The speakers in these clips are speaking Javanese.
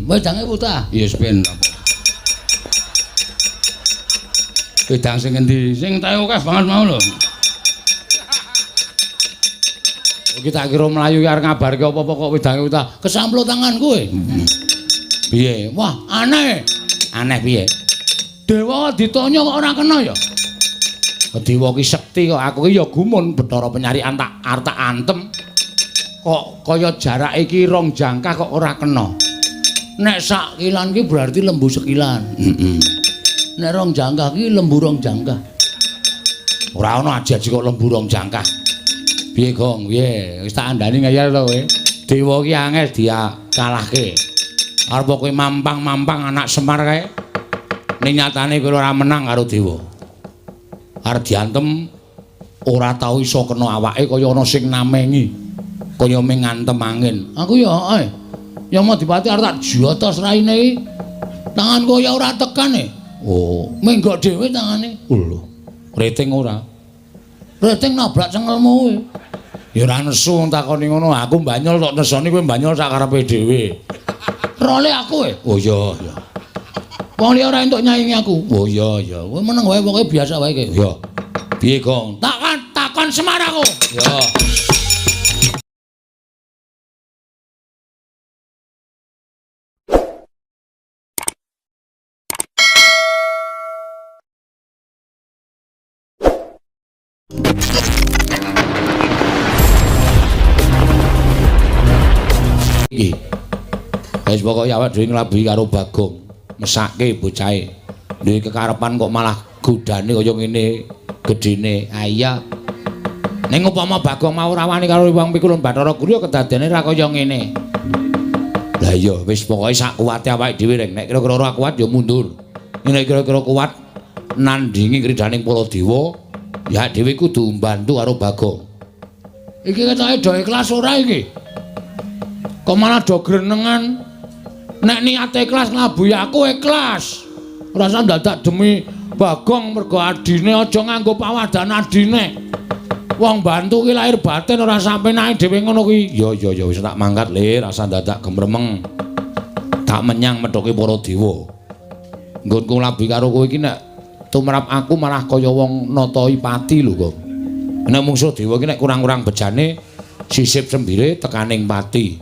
Wedange putah. Ya wis ben. Wedang sing endi? Sing tae akeh banget mau lho. Iki tak kira mlayu arep ngabarke apa-apa kok wedange utah. Kesamplo tangan kowe. Piye? Wah, aneh. Aneh piye? Dewa ditanya kok ora kena ya? Dewa ki sekti kok aku ki ya gumun Bathara Penyarikan tak arep tak antem. Kok kaya jarake iki rong jangkah kok ora kena. Nek sak kilan ki berarti lembu sekilan. Heeh. Nek rong jangkah ki lembu rong jangkah. Ora ana aji-aji kok lembu rong jangkah. Piye, Gong? Piye? Wis tak andani ngeyel to kowe. Dewa ki angel dikalahke. Arep kowe mampang-mampang anak Semar kae. Ning nyatane kowe ora menang karo dewa. Arep diantem ora tau iso kena awake kaya ana sing namengi. Kaya ming ngantem angin. Aku ya heeh. Yamadipati arep tak jotos raine iki. Tanganku ya ora tekan e. Oh, menggok dhewe tangane. Lho, rating ora. Rating nabrak cengelmu kowe. Ya ora nesu takoni ngono, aku banyol tok nesoni kowe banyol sak karepe dhewe. Role aku e. Oh iya, iya. Wong liya ora entuk nyaingi aku. Oh iya, iya. Kowe meneng wae pokoke biasa wae kowe. Ya. Piye, Gong? Takon, takon Semar aku. Ya. Iki. Wis pokoke awak dhewe nglabuhi karo Bagong, mesake bocahe. Duwe kekarepan kok malah godane kaya ngene gedene. Ha iya. Ning upama Bagong mau ora wani karo Hyang Pikulun Bathara Guru ya kedadene ra kaya ngene. Lah iya, wis pokoke sak kuwate awake dhewe reng. Nek kira-kira ora kuat ya mundur. Nek kira-kira kuat nandingi kridaning para dewa, ya dhewe kudu mbantu karo Bagong. Iki ketoke do ikhlas ora iki? Kok malah do grenengan? Nek niate ikhlas nglabuhi aku ikhlas. Ora usah dadak demi Bagong mergo adine aja nganggo pawadan adine. Wong bantu ki lahir batin ora sampe nae dhewe ngono kuwi. Ya ya ya wis tak mangkat le, rasa dadak gemremeng. Tak menyang methuke para dewa. Nggonku nglabuhi karo kowe iki nek tumrap aku malah kaya wong natoi pati lho, Gong. Nek mungsuh dewa iki nek kurang-kurang bejane sisip sembire tekaning pati.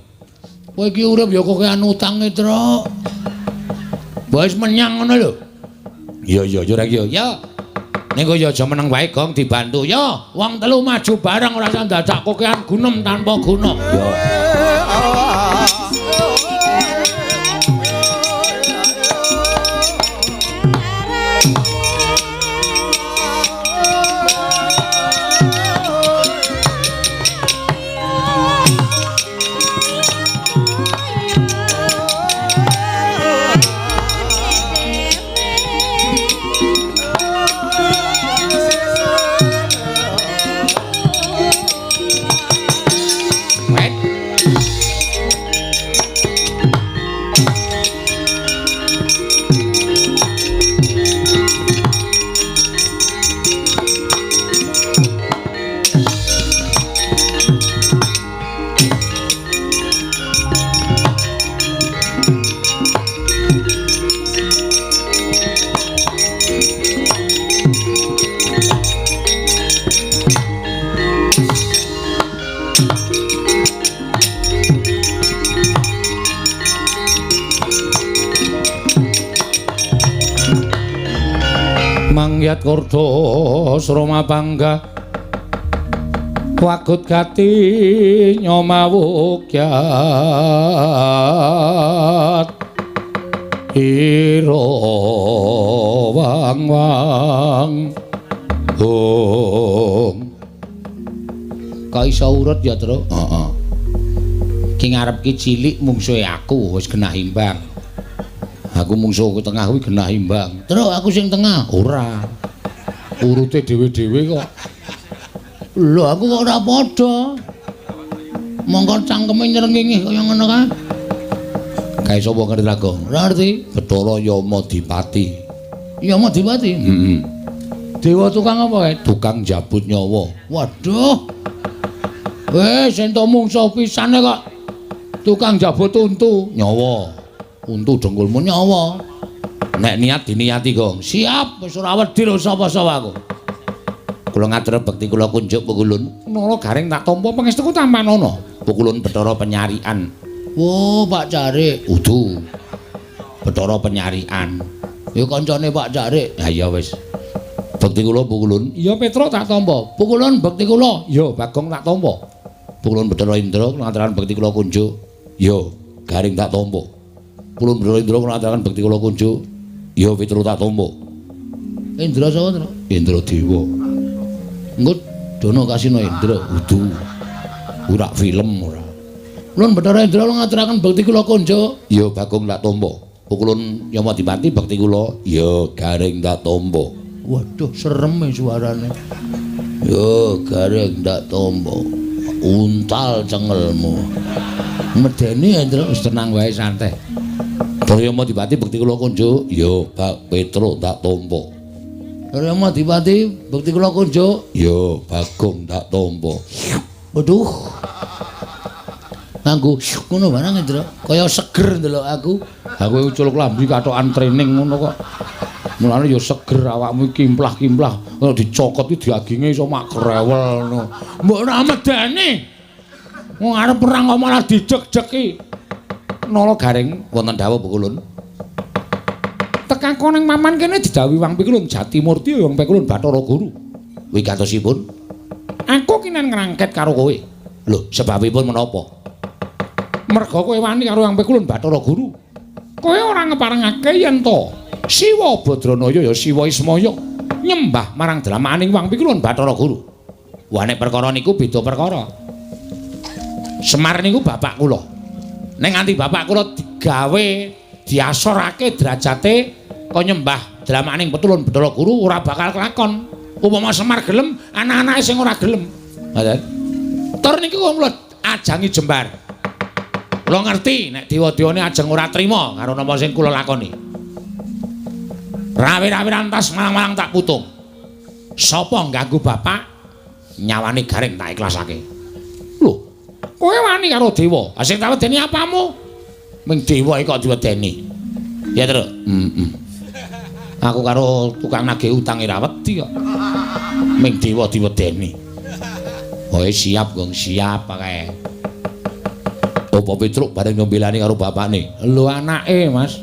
Kowe iki urip ya kokean utange, Truk. Wis menyang ngono lho. Iya iya ya rek ya. Ya. Ning kowe ya aja meneng wae, Gong, dibantu. Ya, wong telu maju bareng ora usah dadak kokean gunem tanpa guna. Ya. Mangyat kordo sroma bangga wagut gati nyomawukyat ira wang wang hong. Kok iso urut ya, Truk? Heeh. Ki ngarep ki cilik mungsuhe aku wis genah imbang. Aku mungsuhku tengah kuwi genah imbang. Truk aku sing tengah. Ora. Urute dhewe-dhewe kok. Lho aku kok ora padha. Mongko cangkeme nyrengenge kaya ngono kae. Kae sapa ngerti ra, Gong? Ora ngerti. Bathara Yamadipati. Yamadipati? Heeh. Dewa tukang apa kae? Tukang jabut nyawa. Waduh. Wis entuk mungsuh pisane kok. Tukang jabut untu nyawa. Untu dengkulmu nyawa. Nek niat diniati, Gong. Siap, wis ora wedi lho sapa-sapa aku. Kula ngatur bekti kula kunjuk Pukulun. Nala Gareng tak tampa pangestuku tampanana. Pukulun Bathara Penyarikan. Wo, Pak Carik. Udu. Bathara Penyarikan. Ya kancane Pak Carik. Ha iya wis. Bekti kula Pukulun. Iya Petruk tak tampa. Pukulun bekti kula. Ya Bagong tak tampa. Pukulun Bathara Indra kula ngaturaken bekti kula kunjuk. Ya Gareng tak tampa. Pukulun Bathara Indra kula ngaturaken bekti kula kunjuk. Ya Petruk tak tampa. Indra sapa, Tru? Indra Dewa. Engko dono kasino Indra. Udu. Ora film ora. Ulun Bathara Indra kula ngaturaken bekti kula kunjuk. Ya Bagong tak tampa. Pukulun Yamadipati bekti kula. Ya Gareng tak tampa. Waduh, serem suarane. Yo Gareng tak tampa. Untal cengelmu. Medeni Indra wis tenang wae santai. Bathara Yamadipati bekti kula kunjuk. Ya Bak Petruk tak tampa. Bathara Yamadipati bekti kula kunjuk. Ya Bagong tak tampa. Waduh. Nganggo ngono barang Indra, kaya seger ndelok aku. Aku ucul klambi katokan training ngono kok. Mulane ya seger awakmu kimplah-kimplah, kalau dicokot iki daginge iso mak krewel ngono. Mbok ora medeni. Wong arep perang kok malah dijek-jeki. Nala Gareng wonten dawuh Pukulun. Tekako ning maman kene didhawuhi Wang Pikulun Jatimurti Wang Pikulun Bathara Guru. Wigatosipun aku kinen ngrangket karo kowe. Lho, sebabipun menapa? Merga kowe wani karo Wang Pikulun Bathara Guru. Kowe ora ngeparengake yen to Siwa Badranaya ya Siwa Ismaya nyembah marang dramaaning Wang Pikulun Bathara Guru. Wah nek perkara niku beda perkara. Semar niku bapak kula. Nek nganti bapak kula digawe diasorake derajate kok nyembah dramaaning Petulun Bathara Guru ora bakal kelakon. Upama Semar gelem, anak-anake sing ora gelem. Ngoten. Tur niku kula ajangi jembar. Kula ngerti nek dewa-dewane ajeng ora trima karo napa sing kula lakoni. Rawi-rawi rantas malang-malang tak putung. Sapa ngganggu bapak nyawane Gareng tak ikhlasake. Lho, kowe wani karo dewa. Ha sing tak wedeni apamu? Ming dewa iki kok diwedeni. Ya, Truk. Heeh. Aku karo tukang nagih utang ora wedi kok. Ming dewa diwedeni. Oh, siap, Gong, siap kae. Apa Petruk bareng nyembelani karo bapakne? Lho anake, Mas.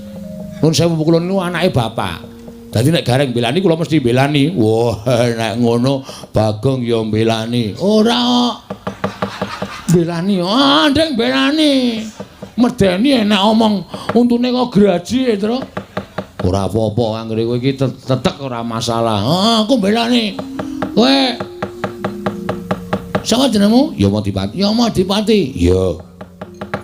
Nun sewu kula niku anake bapak. Dadi nek Gareng mbelani kula mesti mbelani. Wah, nek ngono Bagong ya mbelani. Ora kok. Mbelani, ah ndeng mbelani. Medeni enek omong untune kok graji, Truk. Ora apa-apa anggere kowe iki tetek ora masalah. Ah, aku mbelani. Kowe sapa jenengmu? Yamadipati. Yamadipati. Ya.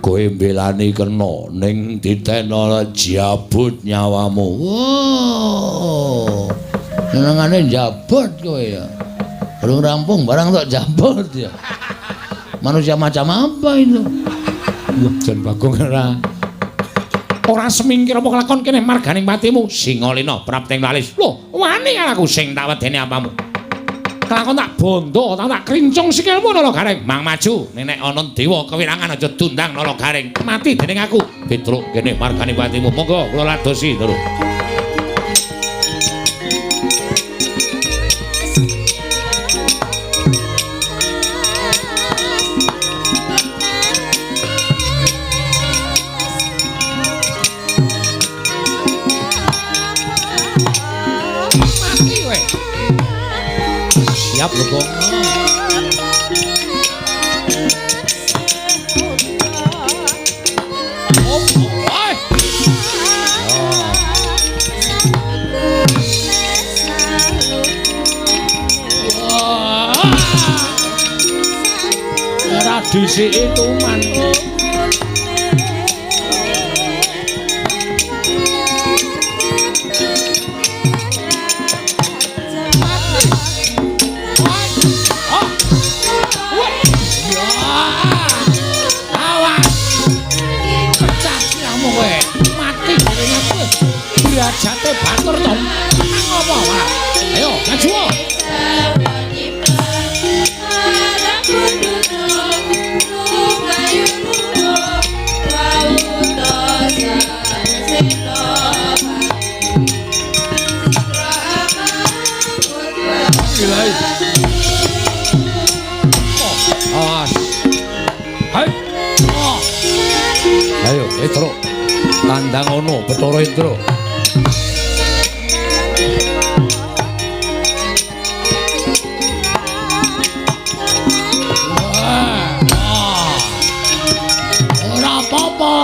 Kowe mbelani kena ning ditena jabut nyawamu. Wow. Senengane jabut kowe ya. Durung rampung barang tok jabut ya. Manusia macam apa itu? Wah, jan Bagong ora semingkir apa kelakon kene marganing patimu. Singalena prapting lalis. Lho, wani karo aku sing tak wedeni apamu. Kelakon tak bondo, tak krincung sikilmu Nala Gareng. Mang maju, nek ana dewa kewirangan aja dundang Nala Gareng. Mati dening aku. Petruk kene margane patimu. Monggo kula ladosi, Truk. Mati kowe. Siap lho, Gong. Ora disiki tuman. Derajate batur to. Ngopo malah? Ayo, maju. Gila. Oh, awas. Hai. Oh. Ayo, Petro. Tandang ono Bathara Indra. Wah. Ora apa-apa.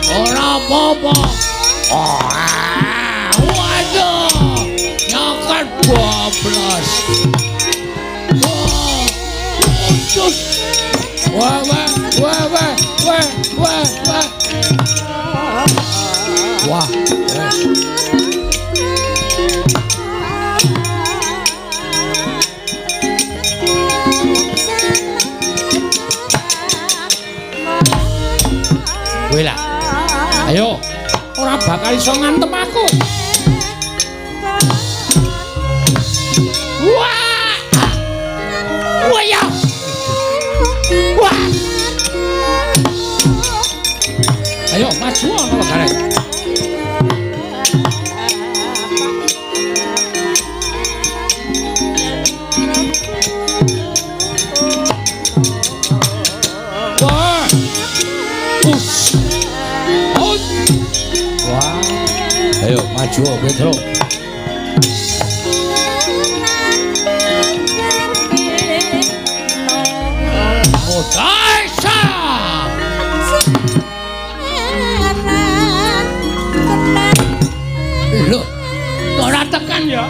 Ora apa-apa. Waduh. Nyoket bablas. Wah. Cus. Wah, wah, wah, wah, wah, wah, wah. Wah, wes. Kowe lah. Ayo, ora bakal iso ngantem aku. Wah! Wah ya. Wah. Ayo maju ana Gareng. Wah. Us. Ut. Wah. Ayo maju Petro. Daisa. Lho, kok ora tekan ya?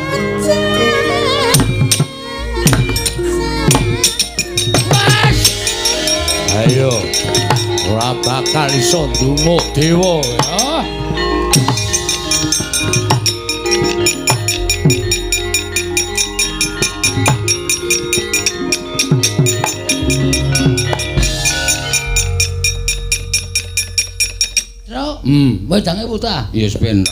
Mas. Ayo. Ora bakal iso ndumuk dewa ya. Wedange putah. Ya wis ben.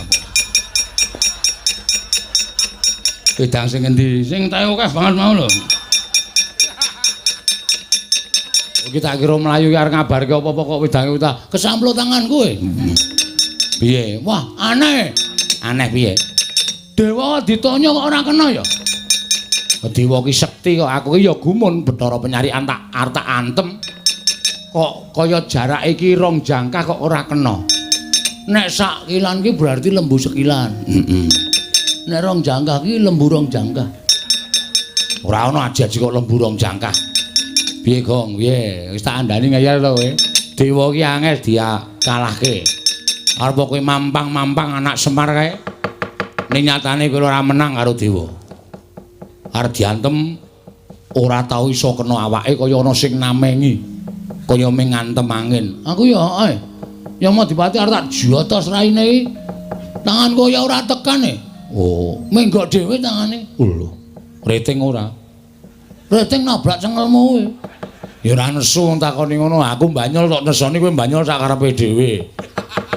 Wedang sing endi? Sing tae akeh banget mau lho. Iki tak kira mlayu arep ngabarke apa-apa kok wedange utah. Kesamplo tangan kowe. Piye? Wah, aneh. Aneh piye? Dewa ditanya kok ora kena ya? Dewa ki sekti kok aku ki ya gumun Bathara Penyarikan tak arep tak antem. Kok kaya jarak iki rong jangkah kok ora kena. Nek sak kilan ki berarti lembu sekilan. Heeh. Nek rong jangkah ki lembu rong jangkah. Ora ana aji-aji kok lembu rong jangkah. Piye, Gong? Piye? Wis tak andani ngeyel to kowe. Dewa ki angel dikalahke. Arep kowe mampang-mampang anak Semar kae. Ning nyatane kowe ora menang karo dewa. Arep diantem ora tau iso kena awake kaya ana sing namengi. Kaya ming ngantem angin. Aku ya heeh. Ya Madipati arep tak jotos raine iki. Tanganku ya ora tekan e. Oh, menggok dhewe tangane. Lho, rating ora. Rating nabrak cengelmu kowe. Ya ora nesu wong takoni ngono. Aku mbanyol tok nesoni kowe mbanyol sak karepe dhewe.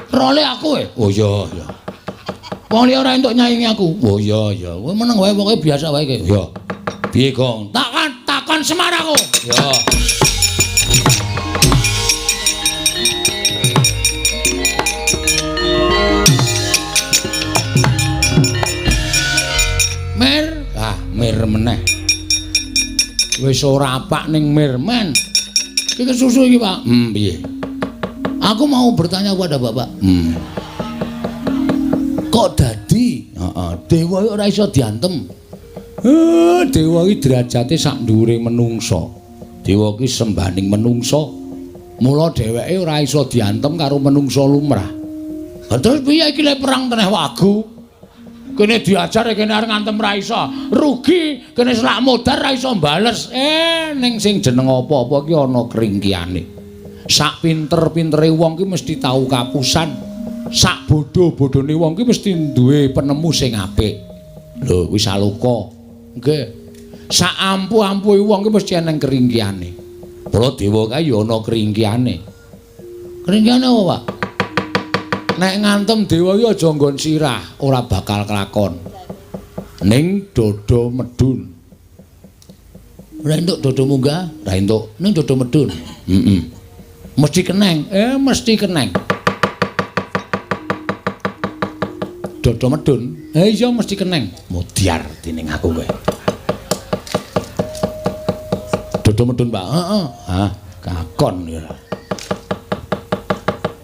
Role aku e. Oh iya, iya. Wong liya ora entuk nyaingi aku. Oh iya, iya. Kowe meneng wae pokoke biasa wae iki. Iya. Piye, Gong? Takon, takon Semar aku. Ya. Mir, ah mir meneh. Wis ora apak ning mir men. Iki kesusu iki, Pak. Piye? Aku mau bertanya kepada Bapak. Kok dadi? Heeh, dewa ora iso diantem. Dewa iki derajate sak dhuwure menungsa. Dewa iki sembaning menungsa. Mula dheweke ora iso diantem karo menungsa lumrah. Lah terus piye iki lek perang teneh wagu? Kene diajar kene arep ngantem ra iso. Rugi, kene selak modar ra iso bales. Ning sing jeneng apa-apa ki ana kringkiyane. Sak pinter-pintere wong ki mesti tau kapusan. Sak bodho-bodhone wong ki mesti duwe penemu sing apik. Lho, kuwi saloka. Nggih. Sak ampuh-ampuhe wong ki mesti eneng kringkiyane. Mula dewa kae ya ana kringkiyane. Kringkiyane apa, Pak? Nek ngantem dewa iki aja nggon sirah, ora bakal kelakon. Ning dodo medun. Ora entuk dodo munggah, ora entuk. Ning dodo medun. Heeh. Mesti keneng. Mesti keneng. Dada medun. Ha iya mesti keneng. Mudyar dening aku kowe. Dada medun, Pak. Heeh. Hah, kakon ya.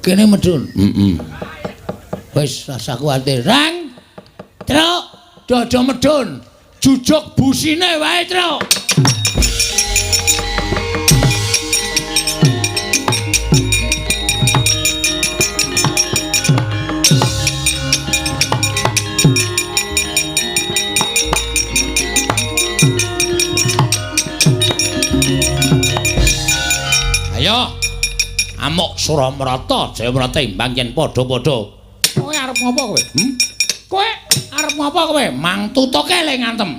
Kene medun. Heeh. Wis rasa kuwatir. Rang. Truk, dada medun. Jujuk busine wae, Truk. Ayo. Amuk Suramrata, Jayamrata imbang yen padha-padha. Kowe arep ngopo kowe? Kowe arep ngopo kowe? Mang tutuke le ngantem.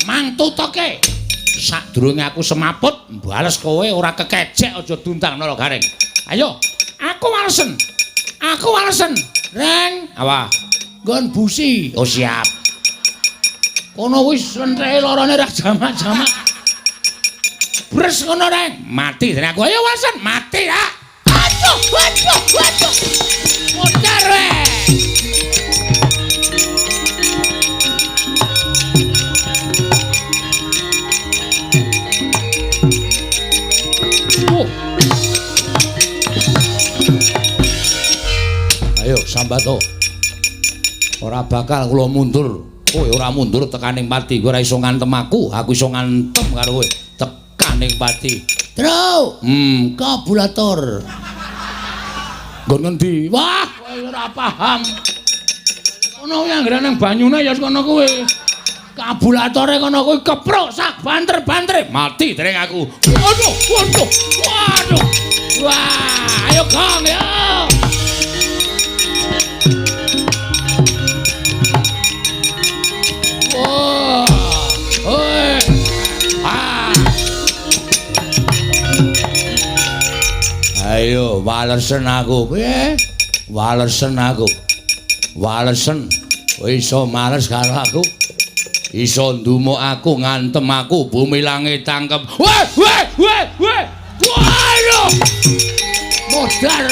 Mang tutuke. Sadurunge aku semaput, mbales kowe ora kekejek aja dundang Nala Gareng. Ayo, aku walesen. Aku walesen. Reng, awa. Nggon busi. Oh siap. Kono wis lentreke lorone ra jamak-jamak. Bres ngono Reng, mati dene aku. Ayo walesen, mati ya. Aduh, aduh, aduh. Modar we. Ayo sambato. Ora bakal kula mundur. Kowe ora mundur tekaning pati. Kowe ora iso ngantem aku, aku iso ngantem karo kowe. Tekaning pati. Truk, kabulator. Nggon ngendi? Wah, kowe ora paham. Kono kuwi anggere nang banyune ya kono kuwi. Kabulatore kono kuwi keprok sak banter-bantere. Mati dereng aku. Waduh, waduh. Waduh. Wah, ayo Kang ya. Wah. Oi. Ah. Ayo walesen aku. Piye? Walesen aku. Walesen. Kowe iso males karo aku. Iso ndumuk aku, ngantem aku, bumi langit tangkep. Weh, weh, weh, weh. Waduh. Modar.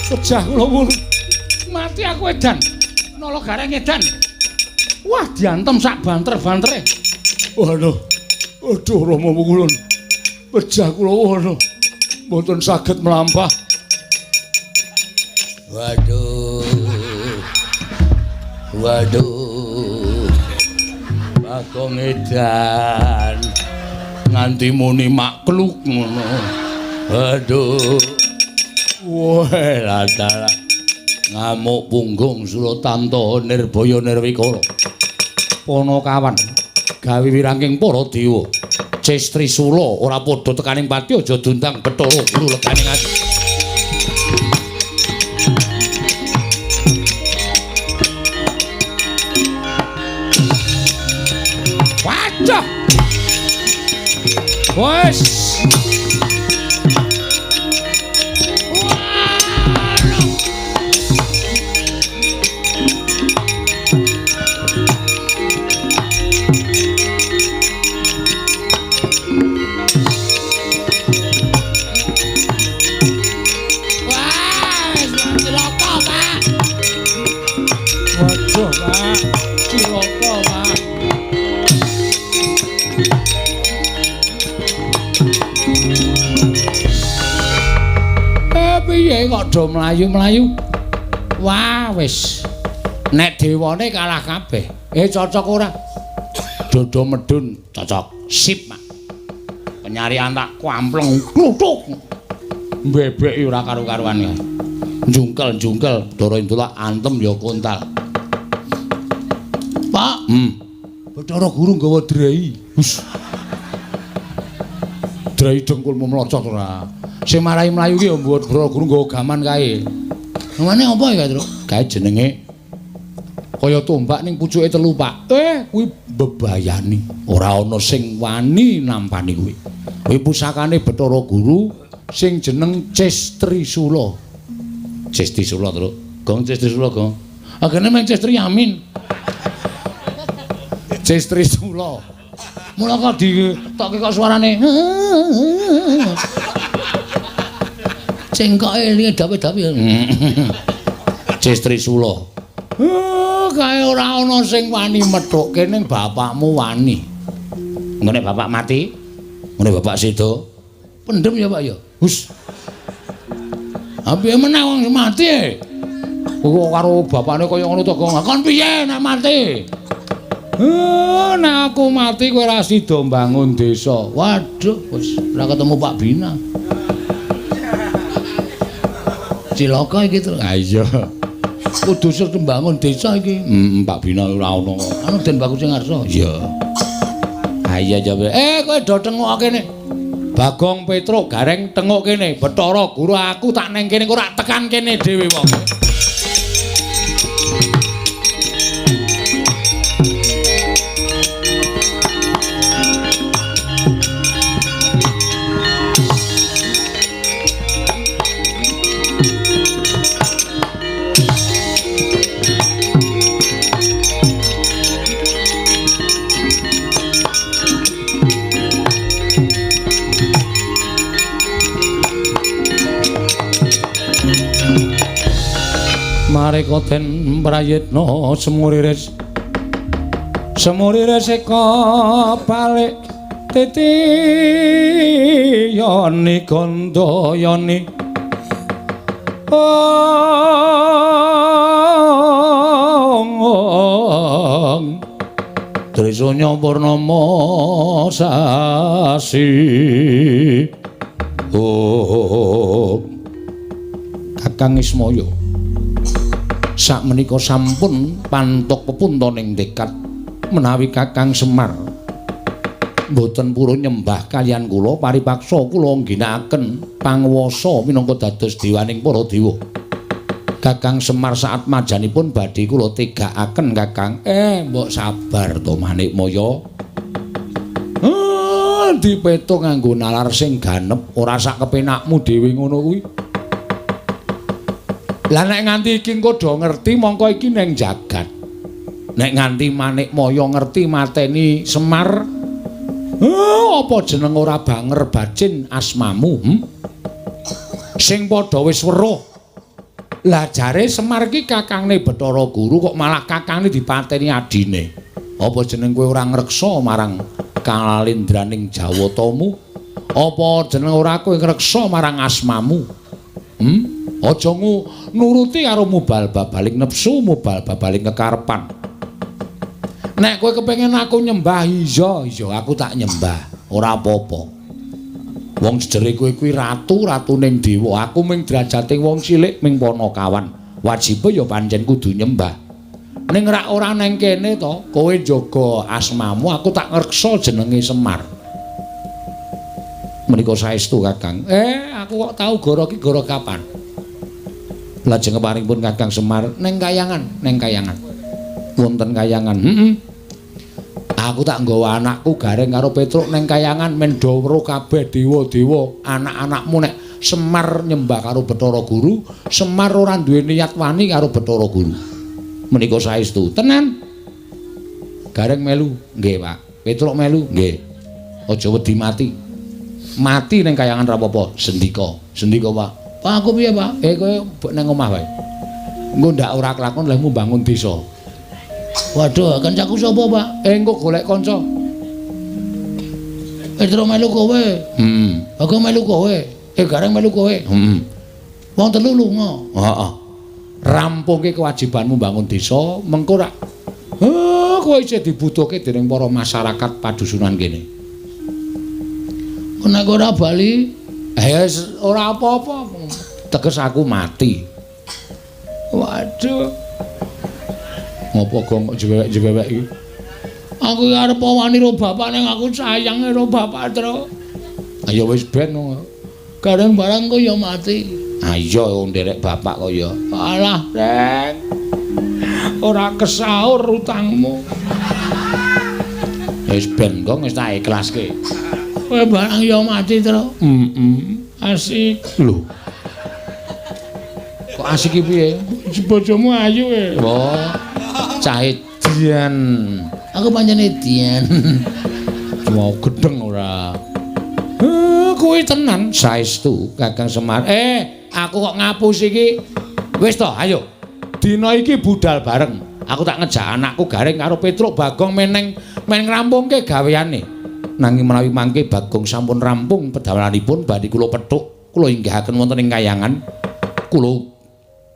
Pejah kula wulu. Mati aku edan. Nala Gareng edan. Wah, diantem sak banter-bantere. Waduh. Aduh Rama Mukulun. Pejah kula waduh. Mboten saged mlampah. Waduh. Waduh. Bagong edan. Nganti muni makluk ngono. Waduh. Wah, dalah. Ngamuk punggung Suratanta Nirbaya Nirwikara. Panakawan gawe wirangking para dewa. Ces Trisula ora padha tekaning pati aja diundang Bathara Guru leganing ati. Waduh. Wes. Piye kok do mlayu-mlayu? Wah, wis. Nek dewane kalah kabeh. Cocok ora? Dodo medun cocok. Sip, Mak. Penyarian tak kampleng kluthuk. Mbebeki ora karu-karuan ya. Jungkel-jungkel Bathara Indra antem ya kontal. Pak, Bathara Guru nggawa drei. Hus. Drei dengkulmu mlocot ora. Sing marai mlayu ki ya Bathara Guru nggawa gaman kae. Namane apa ya, Truk? Kae jenenge kaya tombak ning pucuke telu, Pak. Kuwi bebayani. Ora ana sing wani nampani kuwi. Kuwi pusakane Bathara Guru sing jeneng Ces Trisula. Ces Trisula, Truk. Gong Ces Trisula, Gong. Agene Manchester Yamin. Cestri Sula. Mula kok ditokke kok suarane. Cengkoke elinge dawe-dawe. Cestri Sula. Kae ora ana sing wani methukke ning bapakmu wani. Ngene bapak mati, ngene bapak sedo. Pendem ya Pak ya. Hus. Ha piye meneh wong mati? Kok karo bapakne kaya ngono to, Gong. Kon piye nek mati? Nek aku mati kowe ora sida mbangun desa. Waduh, wis ora ketemu Pak Bina. Cilaka iki to. Ha iya. Kudu sing mbangun desa iki. Pak Bina ora ono. Anu Den Bagus sing ngarsa. Iya. Ha iya ya. Kowe do tengok kene. Bagong Petruk Gareng tengok kene. Bathara Guru aku tak neng kene kok ora tekan kene dhewe wong. Mareka den prayitna semuriris semuriris eka balik titi yoni gandayani ong Trisanya purnama sasi oh Kakang Ismaya sakmenika sampun pantuk pepunta ning dekat menawi Kakang Semar mboten purun nyembah kaliyan kula paripaksa kula ngginakaken panguwasa minangka dados dewaning para dewa. Kakang Semar saat majanipun badhe kula tegakaken Kakang. Mbok sabar to Manikmaya. Dipetung nganggo nalar sing ganep ora sak kepenakmu dhewe ngono kuwi. Lah nek nganti iki engko do ngerti mongko iki ning jagat. Nek nganti Manikmaya ngerti mateni Semar, apa jeneng ora banger bacin asmamu? Sing padha wis weruh. Lah jare Semar iki kakangne Bathara Guru kok malah kakangne dipateni adine. Apa jeneng kowe ora ngreksa marang kalindraning Jawatamu? Apa jeneng ora kowe ngreksa marang asmamu? Aja nuruti karo mubal babaling nepsu, mubal babaling kekarepan. Nek kowe kepengin aku nyembah, iya, iya aku tak nyembah, ora apa-apa. Wong jejere kowe kuwi ratu, ratuning dewa, aku ming derajate wong cilik ming panakawan. Wajibe ya pancen kudu nyembah. Ning rak ora neng kene to, kowe njaga asmamu, aku tak ngreksa jenenge Semar. Menika saestu Kakang. Aku kok tau goro ki goro kapan? Lajeng keparingipun Kakang Semar neng kayangan, neng kayangan. Wonten kayangan. Aku tak nggawa anakku Gareng karo Petruk neng kayangan men do weruh kabeh dewa-dewa anak-anakmu nek Semar nyembah karo Bathara Guru, Semar ora duwe niat wani karo Bathara Guru. Menika saestu. Tenan. Gareng melu, nggih, Pak. Petruk melu, nggih. Aja wedi mati. Mati neng kayangan ra apa-apa, sendika. Sendika, Pak. Pak aku piye, Pak? Kowe nang omah wae. Engko ndak ora kelakon lehmu bangun desa. Waduh, kancaku sapa, Pak? Engko golek kanca. Petruk melu kowe. Aku melu kowe. Gareng melu kowe. Wong telu lunga. Heeh. Rampungke kewajibanmu bangun desa, mengko rak kowe isih dibutuhke dening para masyarakat padusunan kene. Nek ora bali, ora apa-apa. Teges aku mati. Waduh. Ngopo gong kok jewek-jewek iki? Aku arep wani karo bapak ning aku sayang karo bapak, Tru. Ayo wis ben. Gareng barang kok ya mati. Ayo nderek bapak kok ya. Alah, Reng. Ora kesaur utangmu. Wis ben kok wis tak ikhlaske. Kowe barang ya mati, Tru. Asik. Lho. Kok Kok asik iki piye? Bojomu ayu e. Wah, cah edian. Aku pancen edian. Mau gedeng ora. Kuwi tenan saestu Kakang Semar. Aku kok ngapus iki. Wis to, ayo. Dina iki budal bareng. Aku tak ngejak anakku Gareng karo Petruk Bagong meneng men ngrampungke gaweane. Nanging menawi mangke Bagong sampun rampung pedamelanipun badhe kula pethuk, kula inggihaken wonten ing kayangan. Kula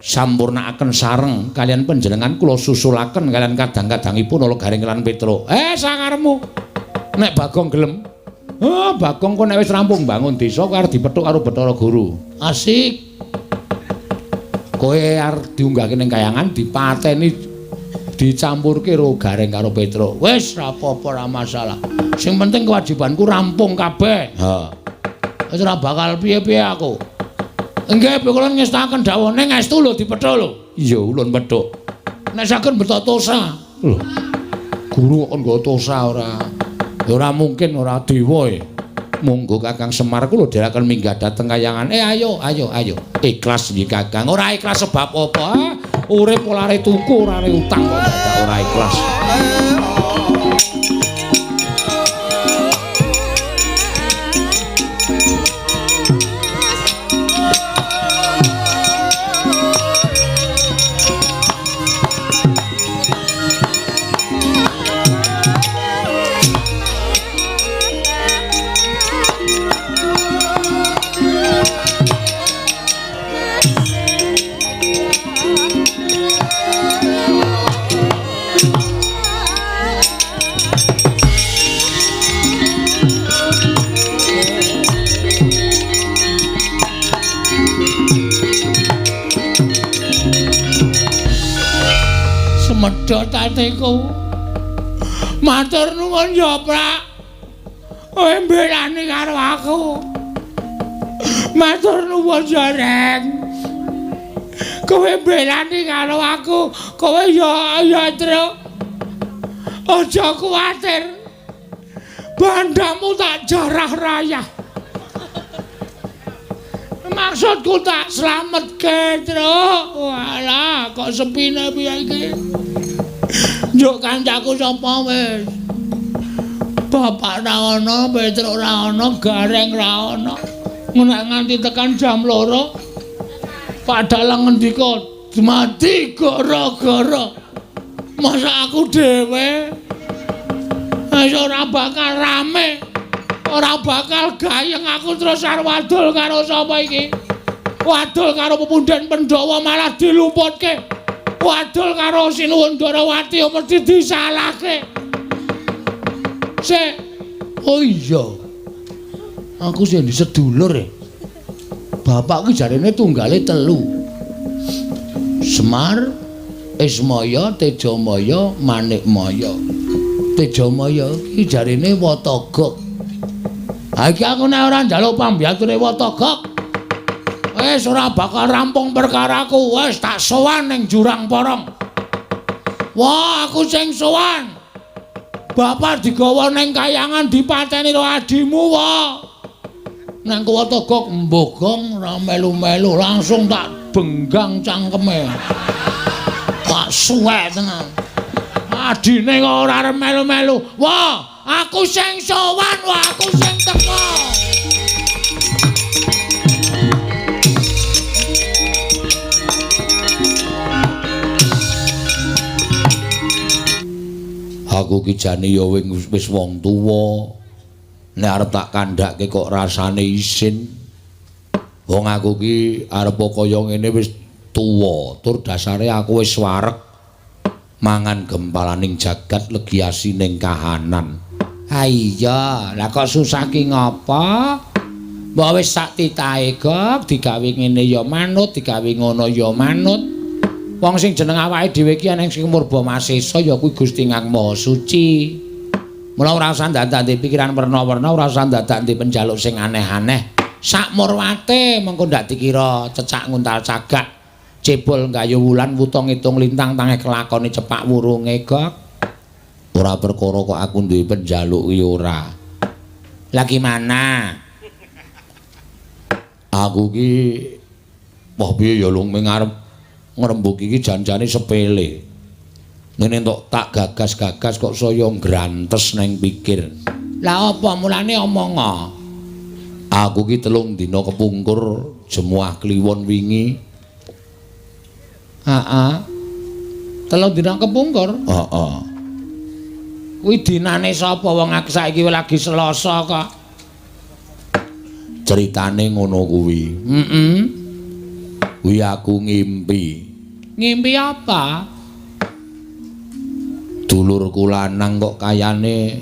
sampurnakaken sareng kalian panjenengan, kula susulaken kalian kadang-kadangipun ala Gareng lan Petruk. Sakarepmu. Nek Bagong gelem. Bagong kok nek wis rampung bangun desa kowe arep dipethuk karo Bathara Guru. Asik. Kowe arep diunggahke ning kayangan dipateni dicampurke karo Gareng karo Petruk. Wis ora apa-apa, ora masalah. Sing penting kewajibanku rampung kabeh. Ha. Wis ora bakal piye-piye aku. Nggih, kula ngestaken dawuh ning estu lho dipethuk lho. Iya, ulun pethuk. Nek saged beto tosa. Lho. Guru kok nggo tosa ora? Ya ora mungkin ora dewa e. Monggo Kakang Semar kula dherekaken minggah dhateng kayangan. Ayo, ayo, ayo. Ikhlas nggih Kakang. Ora ikhlas sebab apa? Urip ora are tuku, ora are utang kok dadak ora ikhlas. Semedhot atiku. Matur nuwun ya, Prak. Kowe mbelani karo aku. Matur nuwun ya, Reng. Kowe mbelani karo aku. Kowe ya ya, Truk. Aja kuwatir. Bandamu tak jarah rayah. Maksudku tak slametke, Truk. Walah, kok sepine piye iki? Njuk kancaku sapa wis? Bapak ra ono, Petruk ra ono, Gareng ra ono. Nek nganti tekan jam 2, Pak Dalang ngendika, "Mati gara-gara." Masa aku dhewe wis ora bakal rame. Ora bakal gayeng aku terus arep wadul karo sapa iki? Wadul karo pepunden Pandhawa malah dilumputke. Wadul karo Sinuwun Darawati mesti disalahke. Sik. Oh iya. Aku sing di sedulur e. Bapak ki jarene tunggale 3. Semar, Ismaya, Tejamaya, Manikmaya. Tejamaya ki jarene Watagok. Ha iki aku nek ora njaluk pambiyature Watagok, wis ora bakal rampung perkaraku. Wis tak sowan ning Jurang Porong. Wah, aku sing sowan. Bapak digawa ning kayangan dipateni karo adimu, wah. Nang Watagok mbogong ora melu-melu, langsung tak benggang cangkeme. Tak suwek tenan. Adine kok ora arep melu-melu. Wah, aku sing sowan, wah aku sing teko. Aku ki jane ya wis wong tuwa. Nek arep tak kandhake kok rasane isin. Wong aku ki arep kaya ngene wis tuwa, tur dasare aku wis wareg mangan gempalaning jagat legi asining kahanan. Ha iya, lah kok susah ki ngapa? Mbok wis sak titahe gok digawe ngene ya manut, digawe ngono ya manut. Wong sing jeneng awake dhewe iki ana sing murba masesa ya kuwi Gusti Kang Maha Suci. Mula ora usah ndadak ndek pikiran werna-werna, ora usah ndadak ndek penjaluk sing aneh-aneh. Sak murwate mengko ndak dikira cecak nguntal cagak, cebol nggayu wulan wuta ngitung lintang tange kelakone cepak wurunge gok. Ora perkara kok aku duwe penjaluk ki ora. Lah gimana? Aku ki wah piye ya lung ming arep Ngrembug iki janjane sepele. Ngene entuk tak gagas-gagas kok saya ngrantes neng pikir. Lah apa mulane omong? Aku ki 3 dina kepungkur Jemuah Kliwon wingi. Heeh. 3 dina kepungkur? Heeh. Kuwi dinane sapa wong aku saiki lagi Selasa kok. Ceritane ngono kuwi. Heeh. Kuwi aku ngimpi. Ngimpi apa? Dulurku lanang kok kayane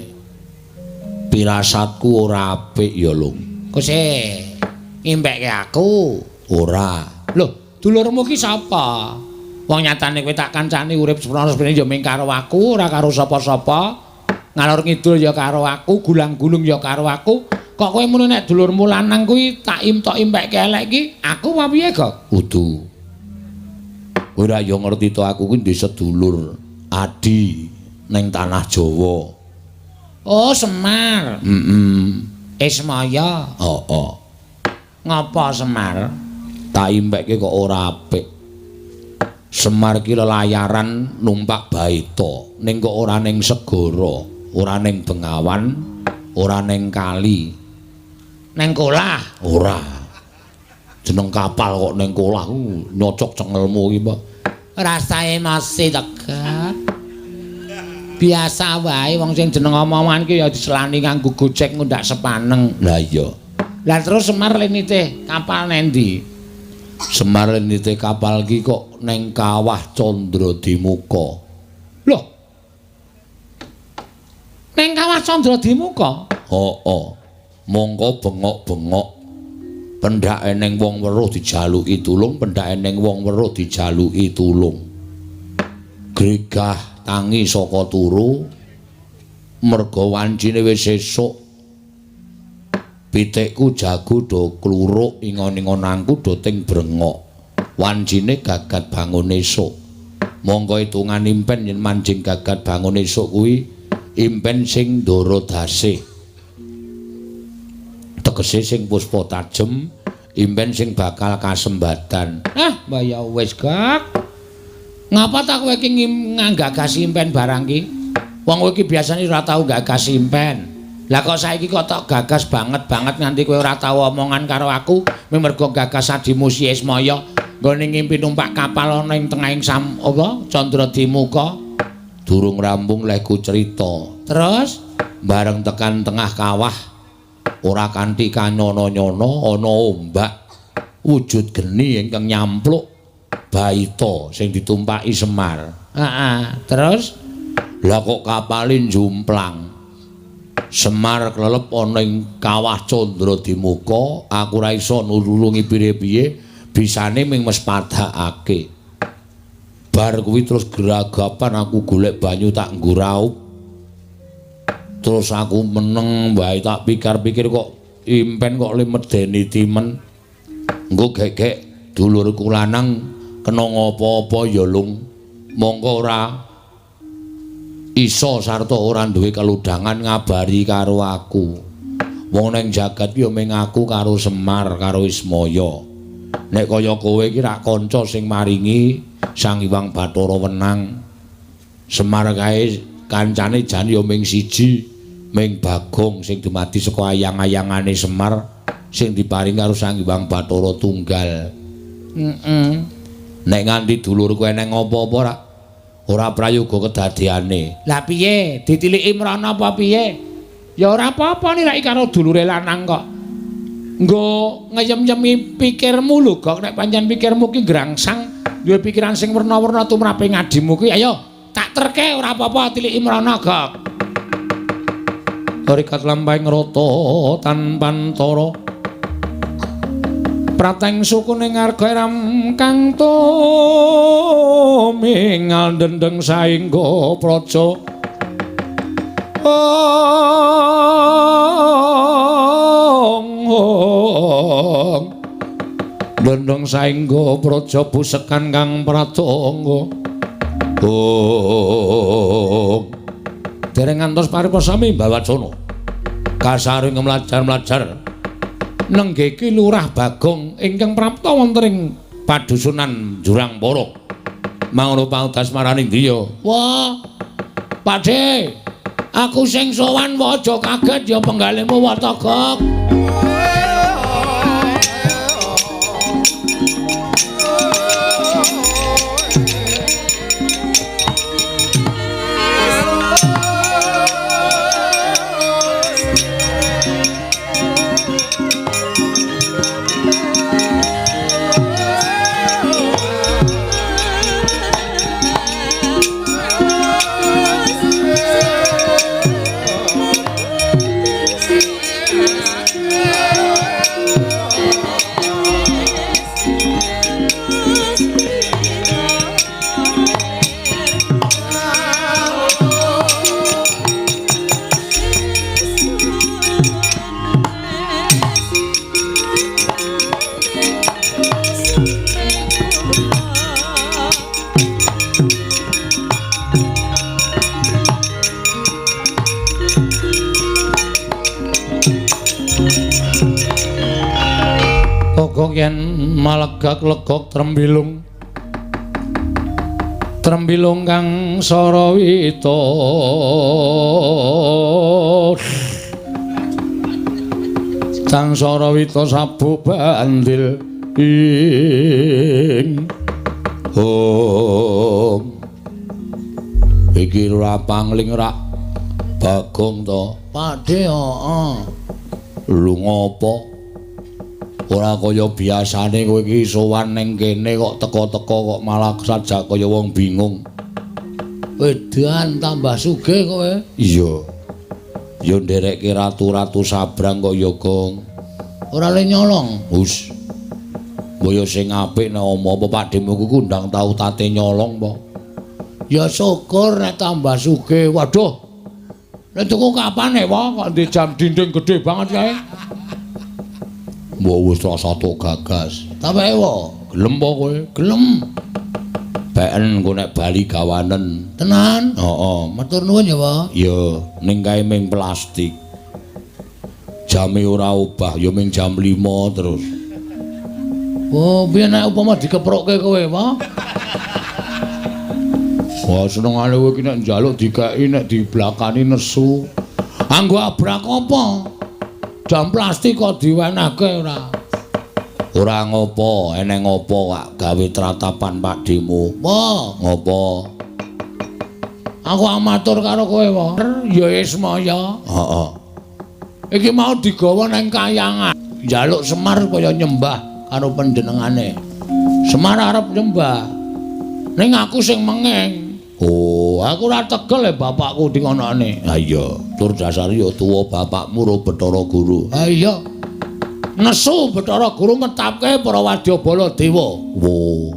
pirasatku ora apik ya, Lung. Kose ngimpekke aku. Ora. Lho, dulurmu ki sapa? Wong nyatane kowe tak kancani urip seprono-seprene ya mung karo aku, ora karo sapa-sapa. Ngalor ngidul ya karo aku, gulang-gulung ya karo aku. Kok kowe muni nek dulurmu lanang kuwi tak impekke elek iki, aku apa piye, Gok? Kudu. Kowe ora ya ngerti to aku kuwi ndek sedulur adi ning tanah Jawa. Oh, Semar. Heeh. Ismaya. Heeh. Ngapa Semar? Tak impekke kok ora apik. Semar ki lelayaran numpak baita, ning kok ora ning segara, ora ning bengawan, ora ning kali. Ning kolah? Ora. Jeneng kapal kok ning kolah ku nyocok cengelmu iki, Pak. Rasae masih tegak. Biasa wae wong sing jeneng omongan ki ya diselani nganggo gojek ngundak sepaneng. Lah iya. Lah terus Semar le nitih kapal nendi? Semar le nitih kapal ki kok ning Kawah Candradimuka. Loh. Ning Kawah Candradimuka? Heeh. Mongko bengok-bengok. Pendhake ning wong weruh dijaluki tulung, pendhake ning wong weruh dijaluki tulung. Gregah tangi saka turu merga wancine wis esuk. Pitikku jago do kluruk, ingon-ingonanku do ting brengok. Wancine gagat bangun esuk. Mongko hitungan impen yen manjing gagat bangun esuk kuwi impen sing ndara dasih. Tegese sing puspa tajem, impen sing bakal kasembatan. Ah, mbah ya wis, Gak. Ngapa ta kowe iki nggagas impen barang ki? Wong kowe iki biasane ora tau gagas impen. Lah kok saiki kok tok gagas banget-banget nganti kowe ora tau omongan karo aku, mergo gagas adimu si Ismaya nggone ngimpi numpak kapal ana ing tengahing sam apa Candradimuka. Durung rampung lehku cerita. Terus bareng tekan tengah kawah ora kanthi kanyono-nyono ana ombak wujud geni ingkang nyampluk baita sing ditumpaki Semar. Heeh, terus lah kok kapale njumplang. Semar klelep ana ing Kawah Candradimuka, aku ora iso nulungi piye-piye, bisane ming mespadakake. Bar kuwi terus geragapan aku golek banyu tak nggo raup. Terus aku meneng wae tak pikir-pikir kok impen kok le medeni timen. Engko gek-gek dulurku lanang kena ngapa-apa ya, Lung. Mongko ora iso sarta ora duwe keludangan ngabari karo aku. Wong ning jagat ya mung aku karo Semar karo Ismaya. Nek kaya kowe iki rak kanca sing maringi Sang Hyang Bathara wenang. Semar kae kancane jan ya mung siji, mung Bagong sing dumadi saka ayang-ayangane Semar sing diparingi karo Sang Hyang Bathara tunggal. Heeh. Nek nganti dulurku eneng apa-apa rak ora prayoga kedadeane. Lah piye? Ditiliki mrana apa piye? Ya ora apa-apa niraki karo dulure lanang kok. Nggo ngeyem-yemi pikirmu lho, Gok. Nek pancen pikirmu ki ngrangsang, duwe pikiran sing werna-werna tumrape ngadimu ki, ayo tak terke ora apa-apa tiliki mrana, Gok. Rikat lampahing rata tanpantara. Prateng suku ning arga ram kang tumingal dendeng saengga praja. Ong dendeng saengga praja busekan kang pratangga. Ong dereng ngantos paripasami mbawacana. Kasaring mlajar-mlajar nenggeki Lurah Bagong ingkang prapta wonten ing padusunan Jurang Poro. Mangono pautas marani ndi ya? Wah. Pakde, aku sing sowan wae aja kaget ya penggalihmu Watogok. Kok yen malegak legok trembilung trembilung kang sarawita kang sarawita sabuk bandil ing hom iki ora pangling rak Bagong to Pakde heeh lho ngopo ora kaya biasane kowe iki sowan ning kene kok teka-teka kok malah sajak kaya wong bingung. Wedan tambah sugih kowe. Iya. Ya nderekke ratu-ratu sabrang kok ya, Gong. Ora le nyolong. Hus. Mbok sing apik nek omo apa Pakdemu ku kundang tau tate nyolong apa? Ya syukur nek tambah sugih. Waduh. Nek tuku kapan e, Wah? Kok ndek jam dinding gedhe banget kae. Mbok wis rasa tok gagas. Ta wae, Gelem apa kowe? Gelem. Beken engko nek bali gawanen. Tenan? Heeh. Matur nuwun ya, Pak. Ya, ning kae ming plastik. Jame ora obah, ya ming jam 5 terus. Oh, piye nek upama dikeprokke kowe, Pak? Wah, senengane kowe iki nek njaluk dikeki nek diblakani nesu. Anggo abrak apa? Jam plastik kok diwenehke ora? Ora ngopo, eneng ngopo kak gawe tratapan Pakdemu. Wah, ngopo? Aku amatur karo kowe, Pak. Ya Ismaya. Heeh. Iki mau digawa nang kayangan. Njaluk Semar kaya nyembah karo panjenengane. Semar arep nyembah. Ning aku sing mengeng. Oh, aku ora tegel e bapakku dingonokne. Ha iya, tur dasare ya tuwa bapakmu ro Bathara Guru. Ha iya. Nesu Bathara Guru metapke para wadyabala dewa. Wo.